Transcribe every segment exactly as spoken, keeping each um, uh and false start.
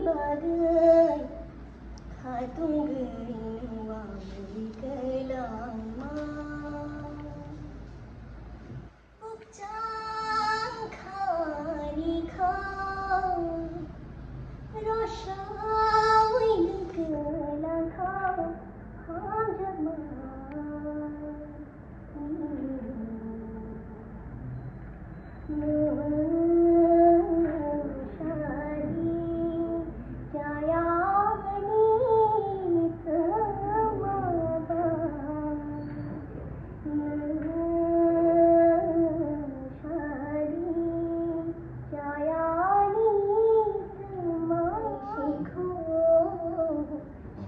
Bagwi khatungwi nwngwi kwlangma. Bukchang khani kha, rosawi kwlang kha, hamjakma.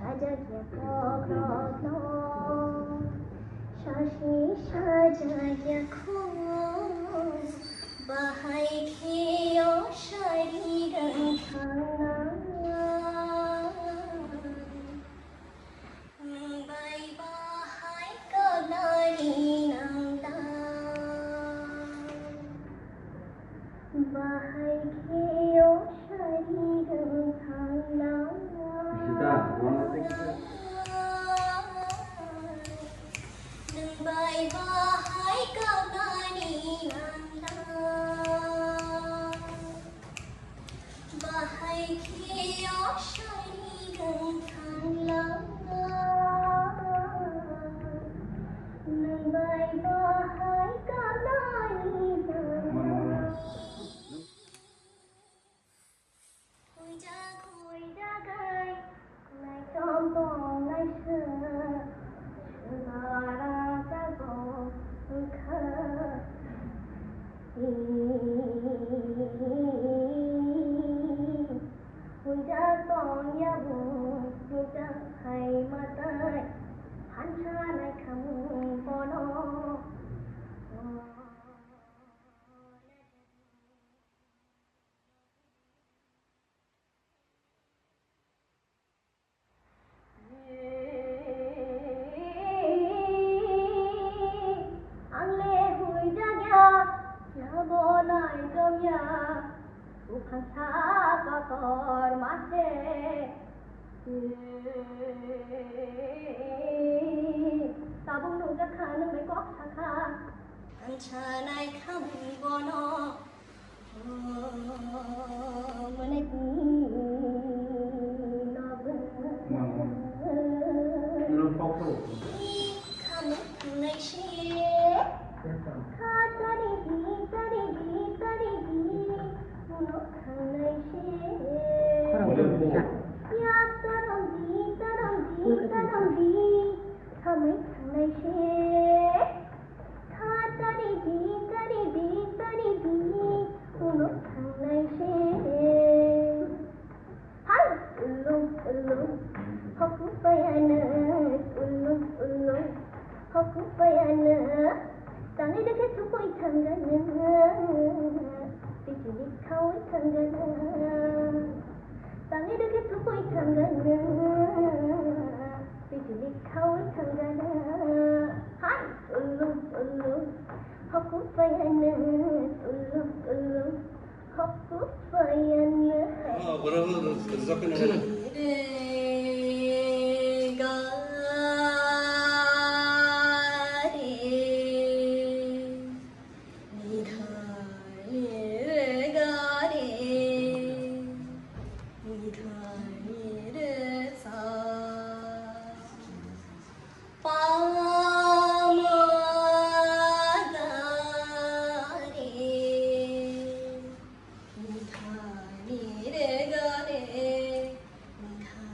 Sajakya kokrokno, sasi sajakya kho, bahai khe o sari rwngthangna. Nwng bai bahai kagnani nangda. Bahai khe o sari rwngthangna. Sita, wana thank you. Nwng bai bahai kagnani nangda. Bahai khe o sari rwngthangna. Nwng bai bahai kagnani nangda. Huijak, huijak ai, naitom tongnai se, sudara jago wngkha. Huijak tong ya bo, huijak hai matai, hansa nai khamung bono. Ang le huijak ya, ya bo naitom ya, buphang sa kotor ma se. Tabuk nungjak kha, nwng bai kok sa kha. Ang sanai khamung bono. Tha tari di tari di tari di, ulo thangnai se. Hai, ulo, ulo, hoku payana, ulo, ulo, hoku payana. Tangwi dakhe thupui thangana, bijili khaui thangana. Tangwi dakhe thupui thangana, bijili khaui thangana. Hai, ulo, ulo, hoku payana, ulo, ulo, hoku payana. Ah, bro, bro, bro, bro, bro. Re, ga, re. Ni dha ni re ga re, ni dha ni re sa, pa ma ga re, ni dha ni re ga re, ni dha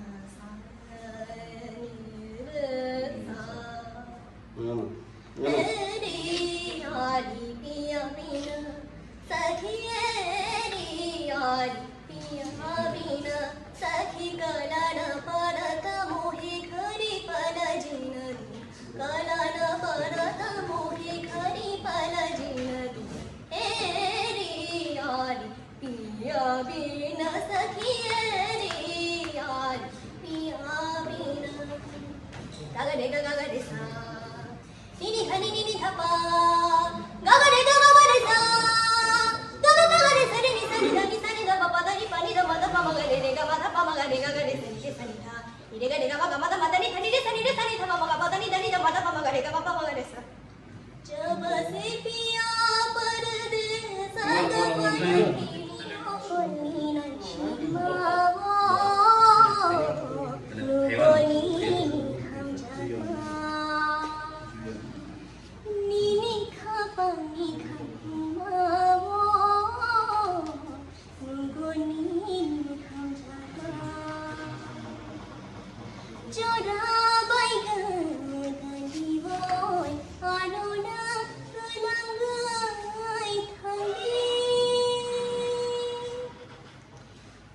Rega rega ba ga ma da ma da ni tha ni re sa ni re sa ni tha ba ba ga ba da ni da ni da ma da ba ma ga re ga ba ba ma ga re sa. जब से पिया परदेस आया, nini khapangni khapungmao nuguni thamjak. Jora bai gana gani boi, ano na gana gai thangdi.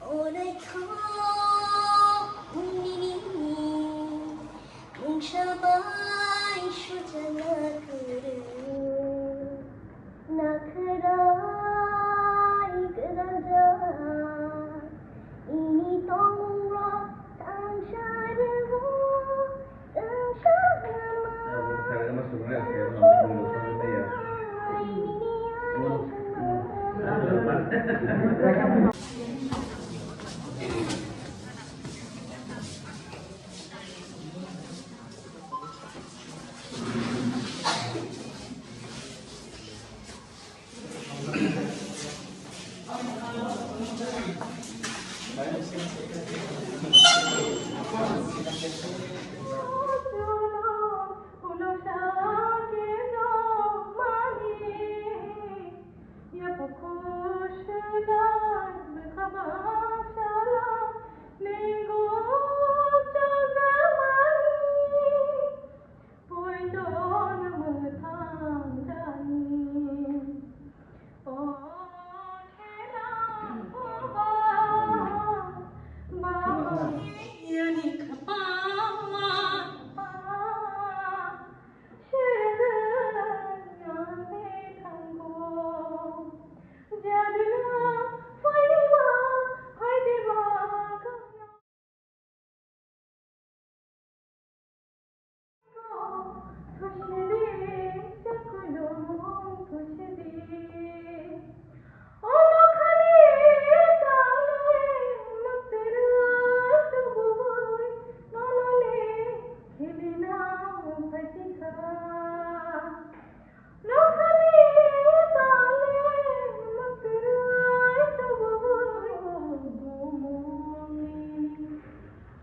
Orai tho nini mungsa bai sujana kuru. Nakhrai gwnangjak ini tongmungrok tangsa rwo, tangsa lama. Poidon mwthang jani. O thela baba, baba, yani khapang ma, pa, sere yani thango. Jadina phaidi ma, phaidi ma, kanya.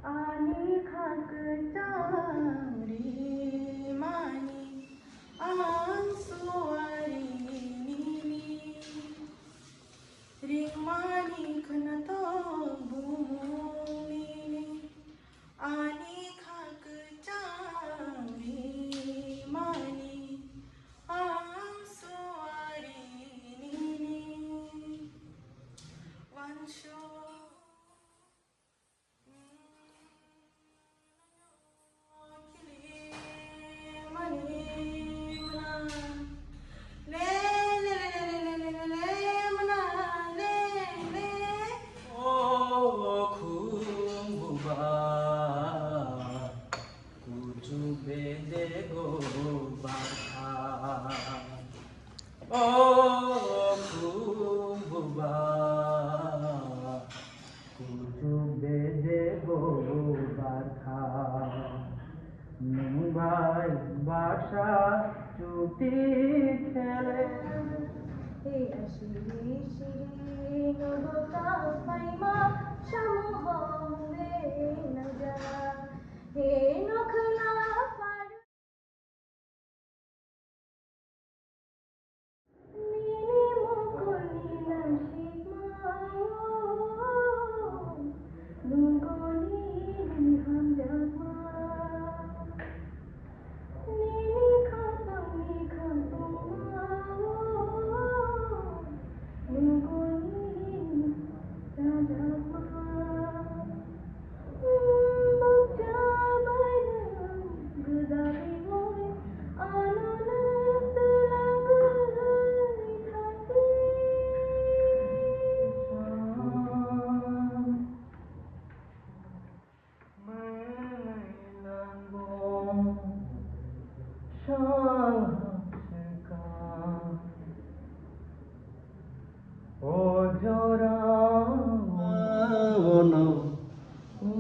Ani kha kwchang rimani ang suari nini, ringmani khwnathok bumung nini. Ani kha kwchang rimani ang suari nini. Wansuk Kuchuk bede go barkha. O khum buba, kuchuk bede go barkha. Nwng bai baksa chukti khele. He asiri siri nogo ka paima samu hong re naga. He nokhla paru.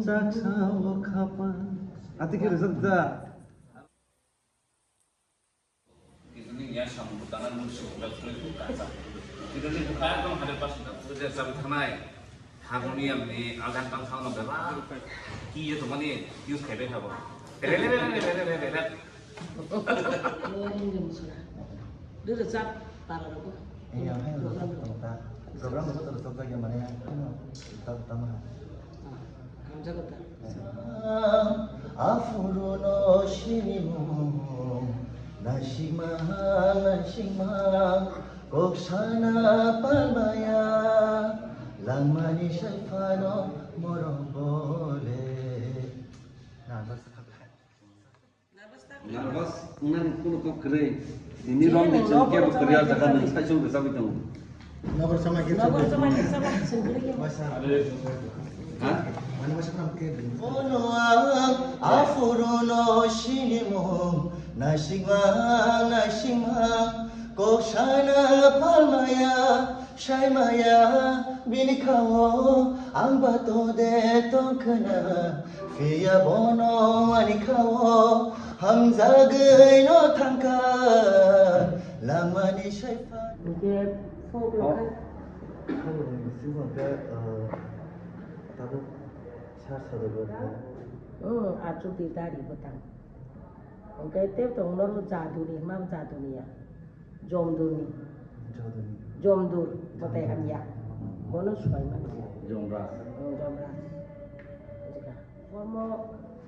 Daksa o khapa. Ati khe rwjak da. Kidney ya samung tana nung sung da kuri tu kacha. Kidney buka ekdom hundred percent da kuri de sabi thanai. Harmonium ni aljan tang sound no bebak. Ki ye to mani use khai bai thabo. Re re re re re re re re. Rwrwjak para rogo. Iya, hai rwjak tong ta. Program rogo to rwjak jagya mane ano ta ta ma. Hamjago ta. Aphuru no sinimung, naisingma, naisingma, kok sana palmaya, langmani sai phano morok bole. Na, bas. Nervous wngnani kunu kok kwrwi. Tini romni chwng kebo kwrwi o jaga nwng saichung rwchapwi tongo. Nogor sama khe Nogor sama khe sama sengkuri khe. Basa. Ha? Mani basa kam khe. Bono ang aphuru no sinimung, naisingma, naisingma, kok sana palmaya, saimaya, bini khao ang ba to de tong khna. Phiya bono ani khao hamjagwi no thangkha, lamani saipha. Hingke folk rok khai. Hingke, eh, tabuk sar sadok rok khai. Oh, achuk di dari bwtang. Hingke tei tong norok jaduni, hima jaduni ya. Jomdurni. Jomdurni. Jomdur, Jomdur. Batai hamya. Hmm. Bono swbai mani. Jomraj. Hmm, Jomraj. Jika. Omo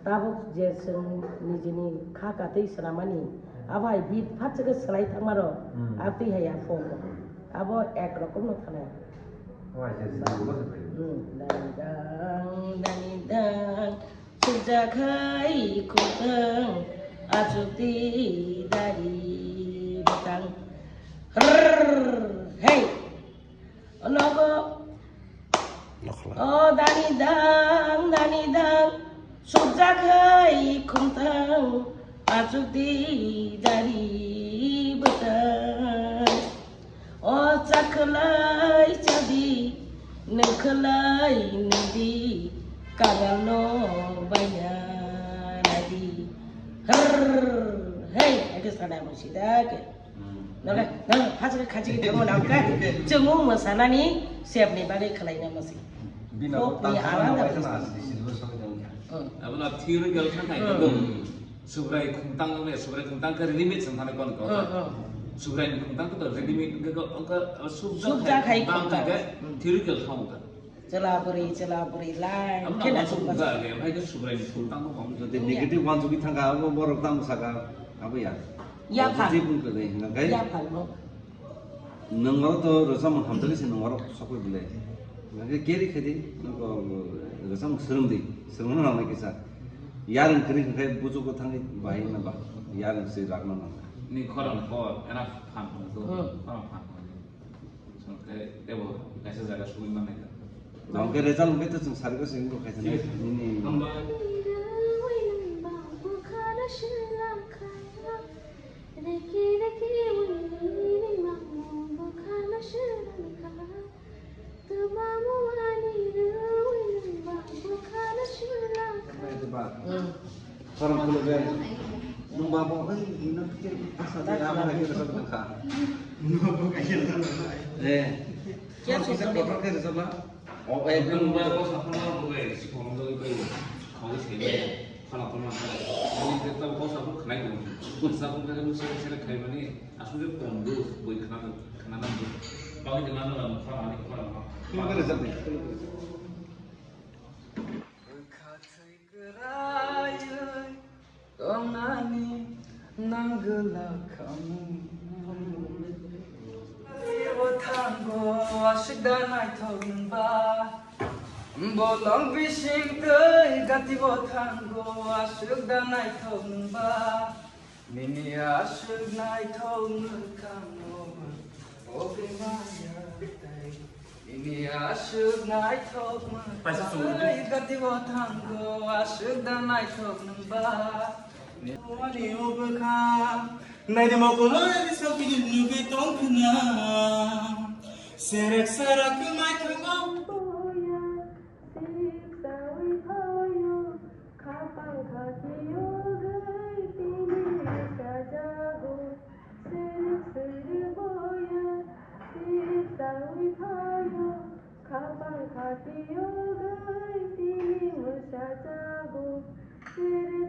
tabuk je chwng nijini kha katwi swnamani, abo hai bit phat chwkhe swlai thangmaro, hmm, a twi hai a phone. Abo ek rokom no thanai. Oh, hai se, se, se, se. Hmm, dang, dang, dang, dang. Sukjakhai khotang, achukdi dari bwtang. Rrrr, hey! Nogo. Nokhla. O dani dang, dani dang, sukjakhai khotang, achukdi dari bwtang. O chakhwlai chadi, nwkhwlai nwdi, kangalno baiya nadi. Hrrrr, hei, ake sana mo sida ke. Hmm. Nole, nole, hajke khaji ke tamo nam ke, chungu mo sana ni, sep ni bale khalai na mo si. Bina. Folk ni tang alada tang bale. Tang tang. Hmm. Abona theory gal tang kai. Hmm. Subrai khungtang le, subrai khungtang ke readymade sang thani kon ko. Hmm, hmm. Subrai khungtang ke to readymade ke ko, ko, subjak hai khungtang ke theory ke thong ka. Chwla bwrwi, chwla bwrwi lai. Amna khela ma sung ka le, mai ke subrai khungtang ko. Jodi negative one jugi thang ka, abo borok tang saka, abo ya. Ya positive phal. Positive ke dei, na kai? Ya phal mo. Nwng oro to rwchapmung hamjakgwi se nwng oro sokwi bwle. Hwnkhe carry khe di, nwng ko rwchapmung swrwng di, swrwngna nangnai kisa. Yarwng kwrwi hwnkhe bujugo thangwi bahai wngna ba, yarwng se rakna nangnai. Ni khorang hor, ena phan hwn to, hmm, khorang phan hwn. Hwnkhe tebo kaisa jaga sugwi mannai da. Hwnkhe result hwnkhe to chwng sari ko se wngkha kaisa nini. Hamba. Reki reki wini ni mangmo bwkhano swnamkha. Twma muani rwi nwng bang bwkhano swnamkha. Khorang khulukhe nwng babo oi ino khe asa de abo hai khe rwchapmung kha. Eh. Kya sochone? Kotor khe rwchapma. O, ekdom ba ko saphang ma bo bai si khorang doi bai. Khorang se bai. Khana khorang ma. Ani khe ta ko saphang khnai ko. Saphang khe mo sere sere khai mani. Aswk je kom do boi khana khana na do. Bang je ma na khorang ani khorang ma. Khuluk khe rwchap di. Khuluk khe rwchap. Bwkha thwi kwrwi tongnani nang gwlak khamu. Bo thango aswk da naithok nwng ba. Bolong bising twi gati bo thango aswk da naithok nwng ba. Nini aswk naithok mwkhangno o bemaya tai. Nini aswk naithok mwkhang. Paisa songwi di. Gati bo thango aswk da naithok nwng ba. Ani o bwkha naidi mokolo ni sokini nugwi tong khna. Serek serak mai thango. Siksawi phai Khapang khati yogwi tini mwsa jago, sere